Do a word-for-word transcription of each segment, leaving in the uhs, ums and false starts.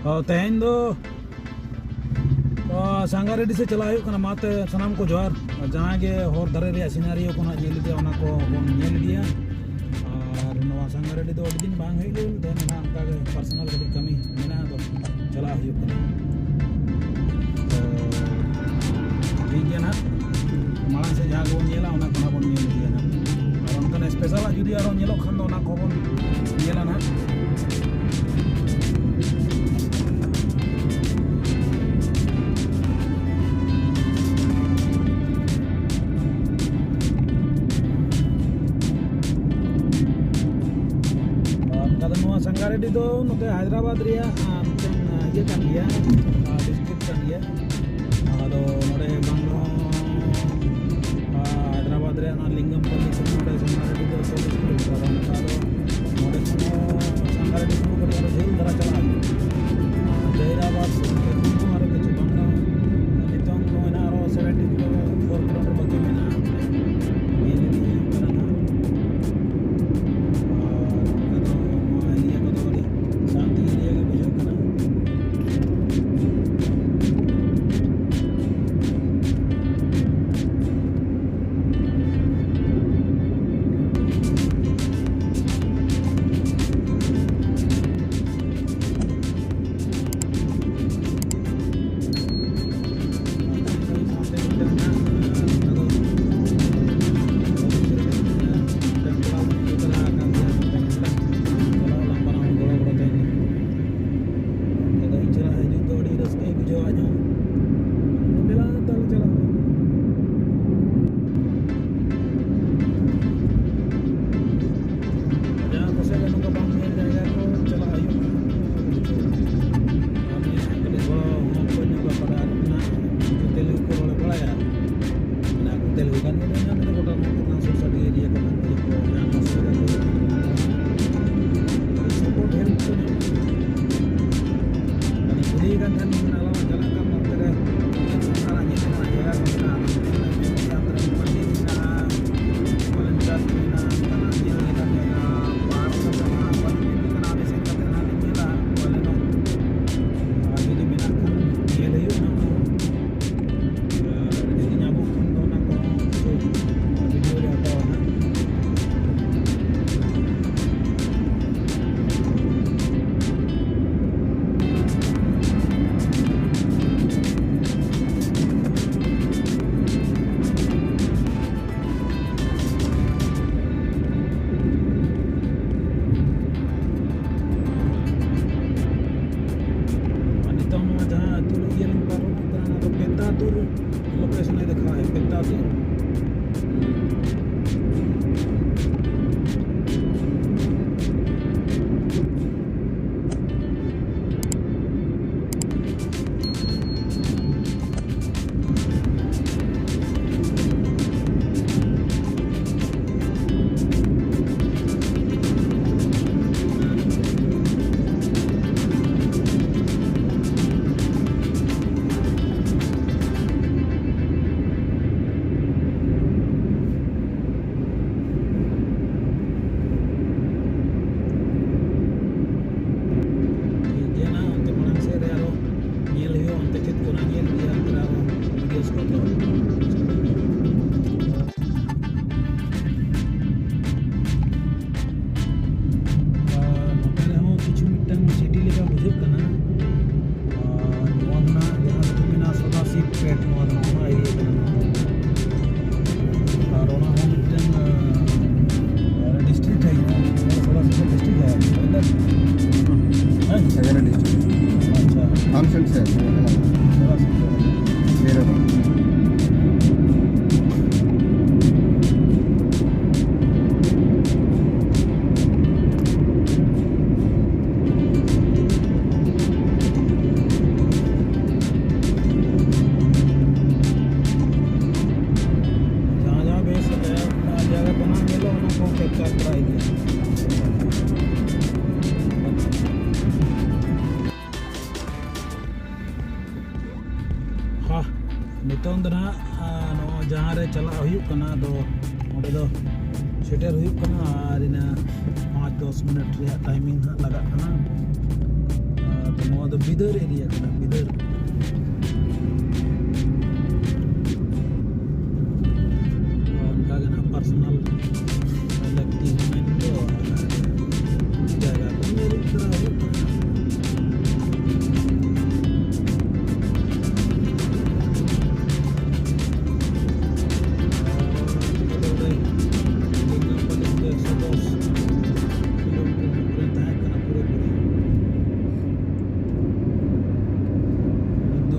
ᱛᱚ, ᱛᱮᱦᱮᱧ ᱫᱚ, ᱛᱚ, ᱥᱟᱝᱜᱟᱨᱮᱰᱰᱤ ᱥᱮᱫ ᱪᱟᱞᱟᱜ ᱦᱩᱭᱩᱜ ᱠᱟᱱᱟ᱾ ᱢᱟ ᱛᱮ ᱥᱟᱱᱟᱢ ᱠᱚ ᱡᱚᱦᱟᱨ᱾ ᱡᱟᱦᱟᱸᱭ ᱜᱮ ᱦᱚᱨ ᱫᱷᱟᱨᱮ ᱨᱮᱭᱟᱜ ᱥᱤᱱᱟᱨᱤᱭᱳ ᱠᱚ ᱱᱟᱜ ᱧᱮᱞ ᱤᱫᱤᱭᱟ, ᱚᱱᱟ ᱠᱚ ᱵᱚᱱ ᱧᱮᱞ ᱤᱫᱤᱭᱟ᱾ ᱟᱨ ᱱᱚᱣᱟ ᱥᱟᱝᱜᱟᱨᱮᱰᱰᱤ ᱫᱚ ᱟᱹᱰᱤ ᱫᱤᱱ ᱵᱟᱝ ᱦᱮᱡ ᱞᱮᱱ ᱛᱟᱦᱮᱸ, ᱢᱮᱱᱟᱜᱼᱟ ᱚᱱᱠᱟ ᱜᱮ ᱯᱟᱨᱥᱚᱱᱟᱞ ᱠᱟᱹᱴᱤᱡ ᱠᱟᱹᱢᱤ ᱢᱮᱱᱟᱜᱼᱟ, ᱟᱫᱚ ᱪᱟᱞᱟᱜ ᱦᱩᱭᱩᱜ ᱠᱟᱱᱟ᱾ ᱛᱚ, ᱴᱷᱤᱠ ᱜᱮᱭᱟ ᱱᱟᱦᱟᱜ, ᱢᱟᱲᱟᱝ ᱥᱮᱫ ᱡᱟᱦᱟᱸ ᱠᱚᱵᱚᱱ ᱧᱮᱞᱟ, ᱚᱱᱟ ᱠᱚ ᱱᱟᱦᱟᱜ ᱵᱚᱱ ᱧᱮᱞ ᱤᱫᱤᱭᱟ ᱱᱟᱦᱟᱜ᱾ ᱟᱨ ᱚᱱᱠᱟᱱ ᱥᱯᱮᱥᱟᱞᱟᱜ ᱡᱩᱫᱤ ᱟᱨᱦᱚᱸ ᱧᱮᱞᱚᱜ ᱠᱷᱟᱱ ᱫᱚ, ᱚᱱᱟ ᱠᱚᱦᱚᱸ ᱵᱚᱱ ᱧᱮᱞᱟ ᱱᱟᱦᱟᱜ᱾ ᱚᱱᱠᱟ ᱫᱚ ᱱᱚᱣᱟ ᱥᱟᱝᱜᱟᱨᱮᱰᱰᱤ ᱫᱚ ᱱᱚᱛᱮ ᱦᱟᱭᱫᱨᱟᱵᱟᱫᱽ ᱨᱮᱭᱟᱜ, ᱟᱨ ᱢᱤᱫᱴᱮᱱ, ᱤᱭᱟᱹ ᱠᱟᱱ ᱜᱮᱭᱟ, ᱟᱨ ᱰᱤᱥᱴᱨᱤᱠᱴ ᱠᱟᱱ ᱜᱮᱭᱟ᱾ ᱟᱫᱚ ᱱᱚᱰᱮ ᱵᱟᱝ ᱨᱮᱦᱚᱸ, ᱟᱨ ᱦᱟᱭᱫᱨᱟᱵᱟᱫᱽ ᱨᱮᱭᱟᱜ ᱚᱱᱟ ᱞᱤᱝᱜᱟᱢᱯᱟᱞᱞᱤ ᱠᱷᱚᱱ ᱱᱚᱰᱮ ᱥᱟᱝᱜᱟᱨᱮᱰᱰᱤ ᱫᱚ ᱪᱚᱞᱞᱤᱥ ᱠᱤᱞᱳᱢᱤᱴᱟᱨ᱾ ᱚᱱᱠᱟ ᱫᱚ ᱱᱚᱰᱮ ᱠᱷᱚᱱ ᱦᱚᱸ ᱥᱟᱝᱜᱟᱨᱮᱰᱰᱤ ᱠᱷᱚᱱ ᱠᱟᱹᱴᱤᱡ ᱟᱨᱚ ᱡᱷᱟᱹᱞ ᱫᱷᱟᱨᱟ ᱪᱟᱞᱟᱜ ᱦᱩᱭᱩᱜᱼᱟ᱾ ᱟᱨ ᱡᱟᱦᱤᱨᱟᱵᱟᱫᱽ ᱥᱮᱫ ᱠᱷᱚᱱ ᱦᱚᱸ ᱟᱨᱚ ᱠᱤᱪᱷᱩ ᱵᱟᱝ ᱨᱮᱦᱚᱸ ᱱᱤᱛᱚᱝ ᱱᱚᱜᱼᱚᱭ ᱱᱟᱦᱟᱜ ᱟᱨᱚ ᱥᱮᱵᱷᱮᱱᱴᱤ ᱠᱤᱞᱳ, ᱯᱷᱳᱨ ᱠᱤᱞᱳᱢᱤᱴᱟᱨ ᱵᱟᱹᱠᱤ ᱢᱮᱱᱟᱜᱼᱟ᱾ ᱧᱮᱞ ᱤᱫᱤ ᱦᱩᱭᱩᱜ ᱠᱟᱱᱟ ᱱᱟᱦᱟᱜ᱾ ᱟᱨ ᱱᱚᱝᱠᱟ ᱫᱚ ᱱᱚᱣᱟ ᱮᱨᱤᱭᱟ ᱠᱚᱫᱚ ᱟᱹᱰᱤ ᱥᱟᱱᱛᱤ ᱮᱨᱤᱭᱟ ᱜᱮ ᱵᱩᱡᱷᱟᱹᱜ ᱠᱟᱱᱟ᱾ लोकेशन नहीं दिखा है, कितना दूर। ᱴᱷᱤᱠ ᱜᱮᱭᱟ ᱱᱟᱦᱟᱜ, ᱚᱱᱛᱮ ᱢᱟᱲᱟᱝ ᱥᱮᱫ ᱨᱮ ᱟᱨᱚ ᱧᱮᱞ ᱦᱩᱭᱩᱜᱼᱟ, ᱚᱱᱛᱮ ᱪᱮᱫ ᱠᱚ ᱱᱟᱦᱟᱜ ᱧᱮᱞ ᱤᱫᱤᱭᱟ, ᱚᱱᱛᱮ ᱨᱮ ᱟᱨᱚ ᱵᱷᱤᱰᱤᱭᱳᱥ ᱠᱚ ᱫᱚ᱾ ᱟᱨ ᱱᱚᱛᱮ ᱨᱮᱦᱚᱸ ᱠᱤᱪᱷᱩ ᱢᱤᱫᱴᱟᱝ ᱥᱤᱴᱤ ᱞᱮᱠᱟ ᱵᱩᱡᱷᱟᱹᱜ ᱠᱟᱱᱟ᱾ ᱟᱨ ᱱᱚᱣᱟ ᱫᱚ ᱱᱟᱦᱟᱜ ᱡᱟᱦᱟᱸ ᱫᱚᱠᱚ ᱢᱮᱱᱟ ᱥᱚᱫᱟᱥᱤᱵ ᱯᱮᱴ, ᱱᱚᱣᱟ ᱫᱚ ᱱᱚᱣᱟ ᱮᱨᱤᱭᱟ ᱠᱟᱱᱟ ᱱᱚᱣᱟ ᱫᱚ᱾ ᱟᱨ ᱚᱱᱟ ᱦᱚᱸ ᱢᱤᱫᱴᱟᱝ, ᱟᱸ, ᱰᱤᱥᱴᱨᱤᱠᱴ ᱦᱩᱭᱩᱜᱼᱟ, ᱥᱚᱫᱟᱥᱤᱵ ᱰᱤᱥᱴᱨᱤᱠᱴ ᱦᱩᱭᱩᱜᱼᱟ᱾ ᱦᱮᱸ? ᱥᱟᱜᱟᱨ ᱰᱤᱥᱴᱨᱤᱠᱴ᱾ ᱟᱪᱪᱷᱟ᱾ ᱟᱢ ᱥᱮᱱ ᱥᱮ? ᱥᱚᱫᱟᱥᱤᱵ᱾ ᱥᱮᱨᱮ ᱵᱟᱝ᱾ ᱡᱟᱦᱟᱸ ᱡᱟᱦᱟᱸ ᱵᱮᱥ ᱡᱟᱭᱜᱟ ᱠᱚ ᱱᱟᱜ ᱧᱮᱞᱚᱜ, ᱚᱱᱟ ᱠᱚ ᱠᱮᱯᱪᱟᱨ ᱛᱚᱨᱟ ᱤᱫᱤᱭᱟ᱾ ᱦᱟ, ᱱᱤᱛᱚᱝ ᱫᱚ ᱱᱟᱦᱟᱜ, ᱟ, ᱱᱚᱣᱟ ᱡᱟᱦᱟᱸ ᱨᱮ ᱪᱟᱞᱟᱜ ᱦᱩᱭᱩᱜ ᱠᱟᱱᱟ, ᱟᱫᱚ ᱚᱸᱰᱮ ᱫᱚ ᱥᱮᱴᱮᱨ ᱦᱩᱭᱩᱜ ᱠᱟᱱᱟ ᱟᱨ ᱤᱱᱟᱹ ᱯᱟᱸᱪ ᱫᱚᱥ ᱢᱤᱱᱤᱴ ᱨᱮᱭᱟᱜ ᱴᱟᱭᱢᱤᱝ ᱦᱟᱸᱜ ᱞᱟᱜᱟᱜ ᱠᱟᱱᱟ᱾ ᱟᱨ ᱱᱚᱣᱟ ᱫᱚ ᱵᱤᱫᱟᱹᱨ ᱮᱨᱤᱭᱟ ᱠᱟᱱᱟ, ᱵᱤᱫᱟᱹᱨ᱾ ᱚᱱᱠᱟ ᱜᱮ ᱱᱟᱦᱟᱜ ᱯᱟᱨᱥᱚᱱᱟᱞ ᱞᱟᱹᱠᱛᱤ ᱢᱮᱱ ᱫᱚ ᱡᱟᱭᱜᱟ ᱠᱚ ᱧᱮᱞ ᱛᱚᱨᱟ ᱦᱩᱭᱩᱜ ᱠᱟᱱᱟ᱾ ᱮᱠᱥᱚ ᱫᱚᱥ ᱠᱤᱞᱳᱢᱤᱴᱟᱨ ᱨᱮ ᱛᱟᱦᱮᱸ ᱠᱟᱱᱟ ᱯᱩᱨᱟᱹᱯᱩᱨᱤ᱾ ᱫᱩ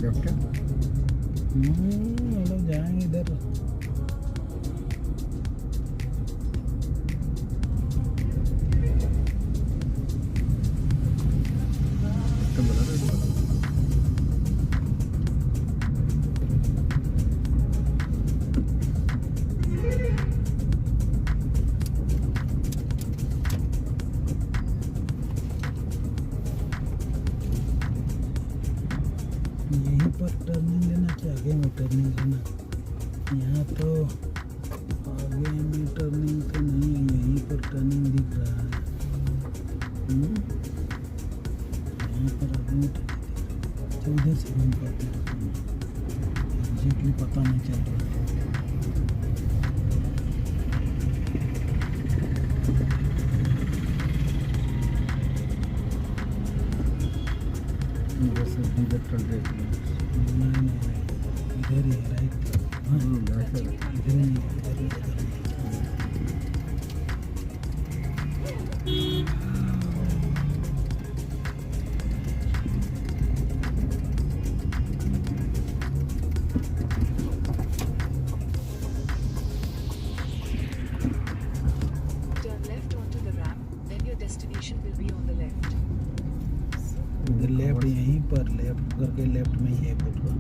लेफ्ट है। हम्म, मतलब जाएंगे इधर। यहीं पर टर्निंग लेना, क्या आगे में टर्निंग लेना? यहाँ तो आगे में टर्निंग तो नहीं है, यहीं पर टर्निंग दिख रहा है। हम्म? यहाँ पर आगे में टर्निंग दिख रहा है। तो उधर से घूम पाते हैं। एग्जैक्टली पता नहीं चल रहा है। इधर से भी इधर टर्न लेते हैं। नहीं, नहीं, नहीं। इधर ही है, राइट। हाँ। हम्म, राइट साइड। इधर ही है, इधर ही, इधर ही। Turn left onto the ramp, then your destination will be on the left. इधर लेफ्ट, यहीं पर लेफ्ट करके लेफ्ट में ही है फुटपाथ।